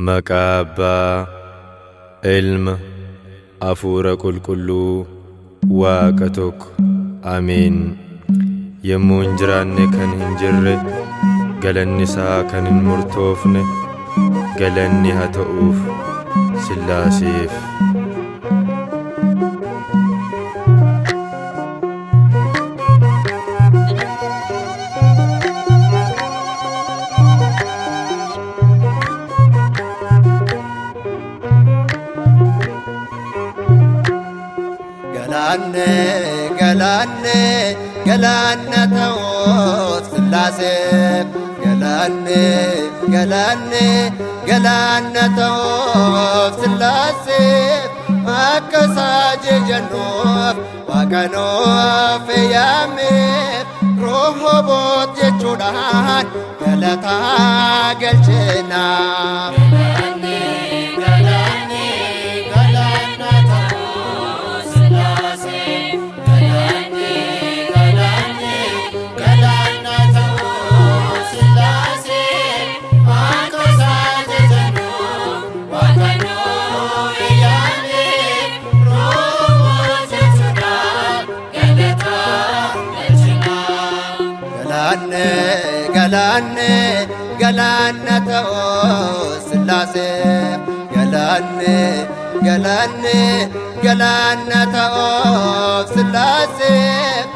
Maqaa Abbaa, Ilma, Hafuura Qulqulluu, Waaqa tokko. Ameen. Yommuu hin jiraanne kan hin jirre, galanni isaa kan hin murtoofne, galanni haa ta'uuf Sillaaseef. Galaanne galaanne galaanna ta'uuf Sillaaseef galaanne galaanne galaanna ta'uuf Sillaaseef akka isaa jejannuuf Waaqa nuuf eeyyameef Roohoboot jechuudhaan galataa galchinaaf. Galaanne galaanne galaanna ta'uu Sillaaseef galaanne galaanne galaanna ta'uu Sillaaseef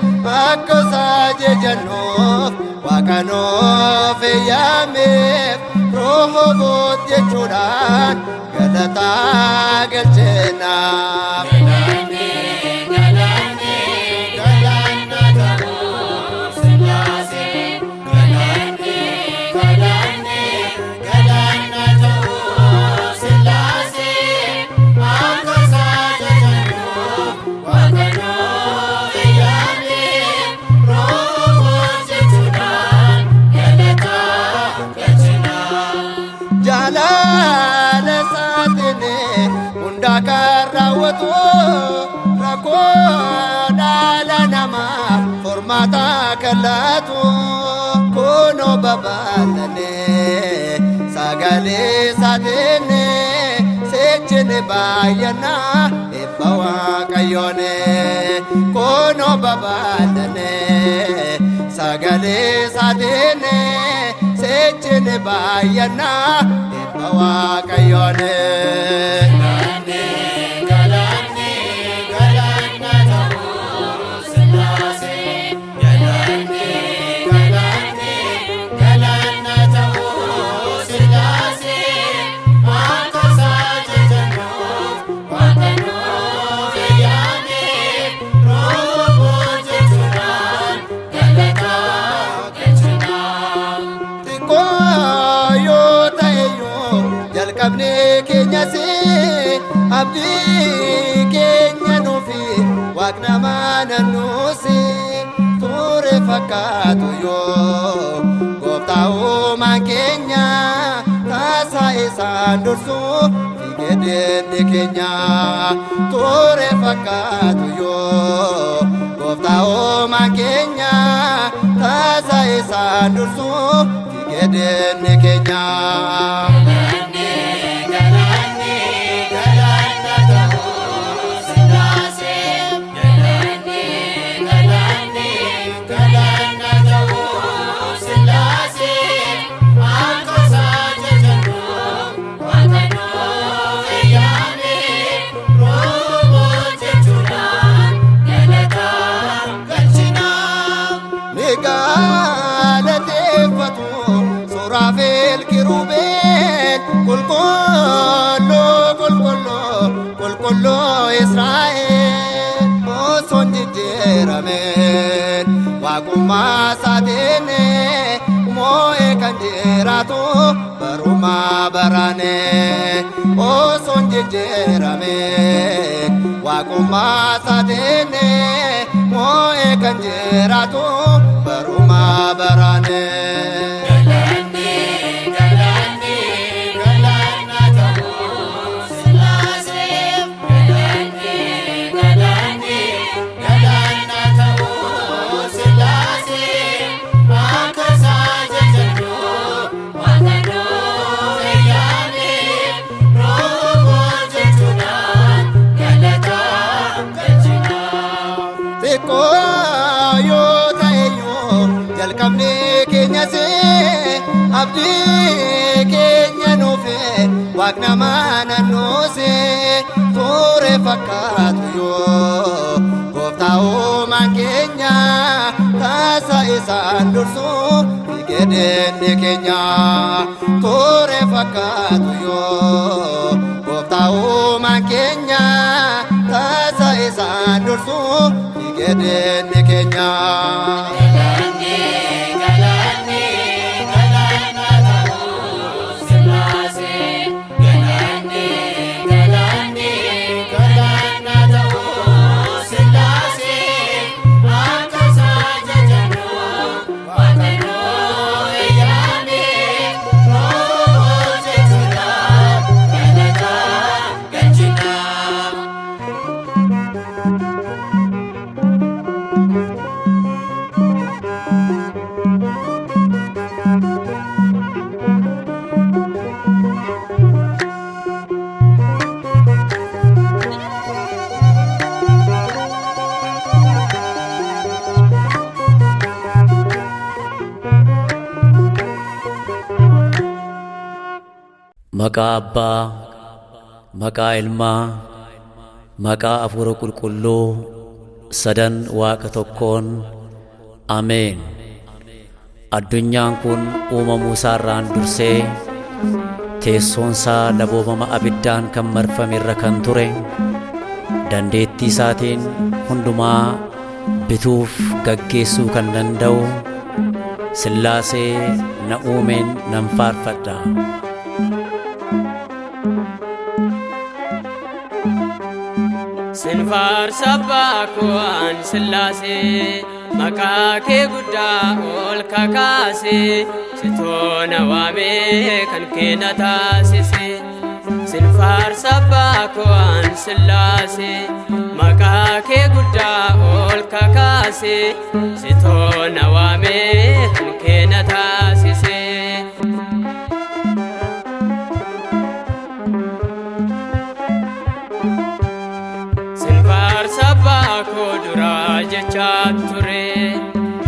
akka isaa jejannuuf Waaqa nuuf eeyyameef Roohoboot jechuudhaan galataa galchinaaf. Jaalala isaatiin hundaa kan raawwatu rakkoo dhala namaa furmaata kan laatu kunoo babal'anee sagalee isaatiin sechini baay'annaa eebba Waaqayyoon kunoo babal'anee sagalee isaatiin sechini baay'annaa eebba Waaqayyoon. Xiqqoo yoo ta'eyyuu jalqabni keenyas abdii keenya nuufi waaqna maanannuusi ture fakkaatu yoo gooftaa uumaan keenya taasaa isaan dursu fiigee keenya ture fakkaatu yoo gooftaa uumaan keenya taasaa isaan dursu fiigee keenya. Ni galateeffatu Suraafeel Kiruubeel qulqulluu qulqulluu qulqulluu Israa'el osoo hin jijjiirameen waaqummaa isaatiin moo'ee kan jiraatu barumaa barane osoo hin jijjiirameen waaqummaa isaatiin moo'ee kan jiraatu barumaa barane. Akka isaa jajannu Waaqa nuuf eeyyame. Abdii keenya nuufe waaqna mana nuuse ture fakkaatu yoo gooftaa uumaan keenya taasa isaan dursu fiigedeenni keenya ture fakkaatu yoo gooftaa uumaan keenya taasa isaan dursu fiigedeenni keenya. Maqaa Abbaa, maqaa Ilmaa, maqaa Hafuura Qulqulluu, sadan Waaqa tokkoon, Ameen. Addunyaan kun uumamuu isaarraan dursee teessoon isaa laboobama abiddaan kan marfame irra kan ture, dandeettii isaatiin hundumaa bituuf gaggeessuu kan danda'u, Sillaasee na uumeen nan faarfadha. Sin faarsa abbaa koo an Sillaasee, maqaa kee guddaa ol kakaase, sitoo na waamee kan kee na taasise. Sin faarsa abbaa koo an Sillaasee, maqaa kee guddaa ol kakaase, sitoo na waamee kan kee na taasise. Sin faarsa abbaa koo duraa jechaa ture.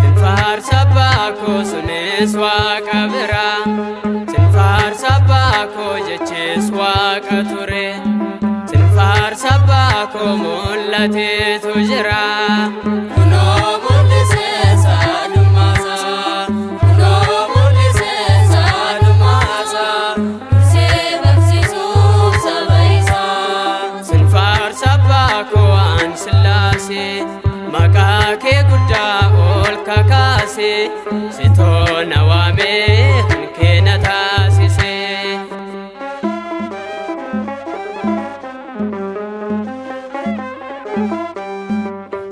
Sin faarsa abbaa koo sunis waaqa biraa. Sin faarsa abbaa koo jechis waaqa ture. Sin faarsa abbaa koo mul'ateetu jira. Kunoo mul'isee saadummaasaa. Kunoo mul'isee saadummaasaa. Dursee barsiisuuf saba isaa. Sin faarsa abbaa koo an Sillaasee, maqaa kee guddaa ol kakaase, sitoo na waamee kan kee na taasise.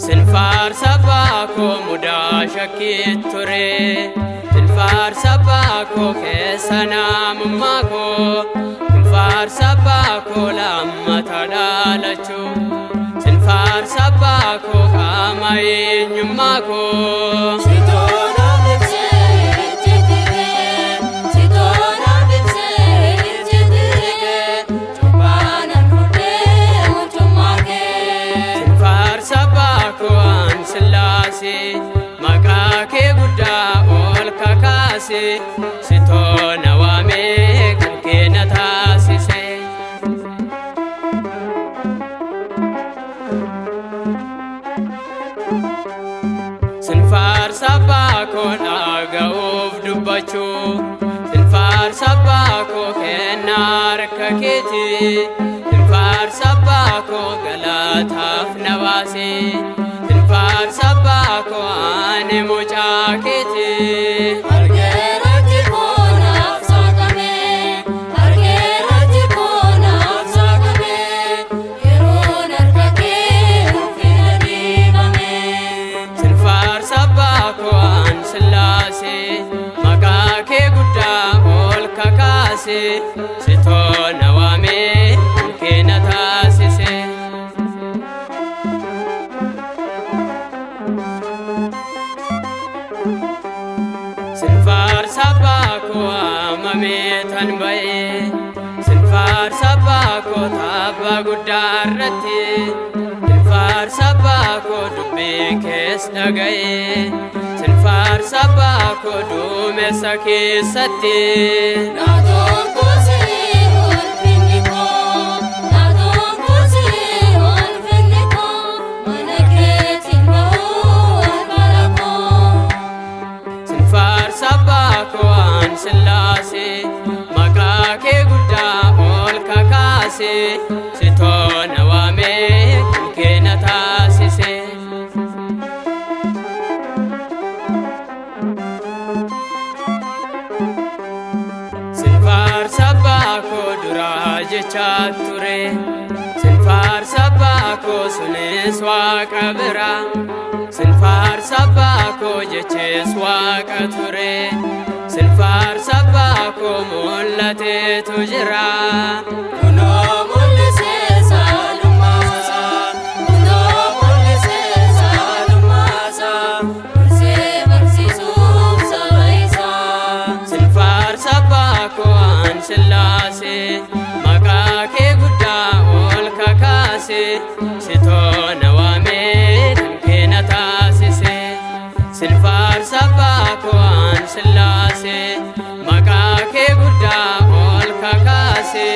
Sin faarsa abbaa koo mudaa shakkii ture. Sin faarsa abbaa koo keessa namummaa koo. Sin faarsa abbaa koo lammata dhalachuu. Sin faarsa abbaa koo qaama eenyummaa koo. Sitoona ibsee ijjitee, sitoona ibsee ijjitee, cubbaanan fuudhee mucummaa kee. Sin faarsa abbaa koo an Sillaasee, maqaa kee guddaa ol kakaase, sitoo na waamee kan kee na taasise. Sin faarsa abbaa koo dhaga'uuf dubbachuu. Sin faarsa abbaa koo kennaa harka keeti. Sin faarsa abbaa koo galataaf na baase. Sin faarsa abbaa koo ani mucaa keeti. Argeera jikoonaaf saaqame, argeera jikoonaaf saaqame, yeroon harka kee ulfina dhiibame. Sin faarsa abbaa koo an Sillaasee, maqaa kee guddaa ol kakaase, sitoo na waamee kan kee na taasise. Sin faarsa abbaa koo waamamee tan ba'e. Sin faarsa abbaa koo tabba guddaa irratti. Sin faarsa abbaa koo dubbii Dubbii kees dhaga'e. Sin faarsa abbaa koo duumessa keessatti. Naa tokko si ulfinni koo, naa tokko si ulfinni koo, mana keetiin ba'uu albara koo. Sin faarsa abbaa koo waan Sillaasee, maqaa kee guddaa ol kakaase, si toona waamee kan kee na taasise. Sin faarsa abbaa koo duraa jechaa ture. Sin faarsa abbaa koo sunis waaqa bira. Sin faarsa abbaa koo jechees waaqa ture. Sin faarsa abbaa koo mul'ateetu jira. Kunoo mul'isee saalummaasaa, kunoo mul'isee saalummaasaa, dursee barsiisuuf saba isaa. Sin faarsa abbaa koo waan Sillaasee, maqaa kee guddaa ol kakaase, si toona waamee kan kee na taasise. Sin faarsa abbaa koo waan Sillaasee, maqaa kee guddaa ol kakaase,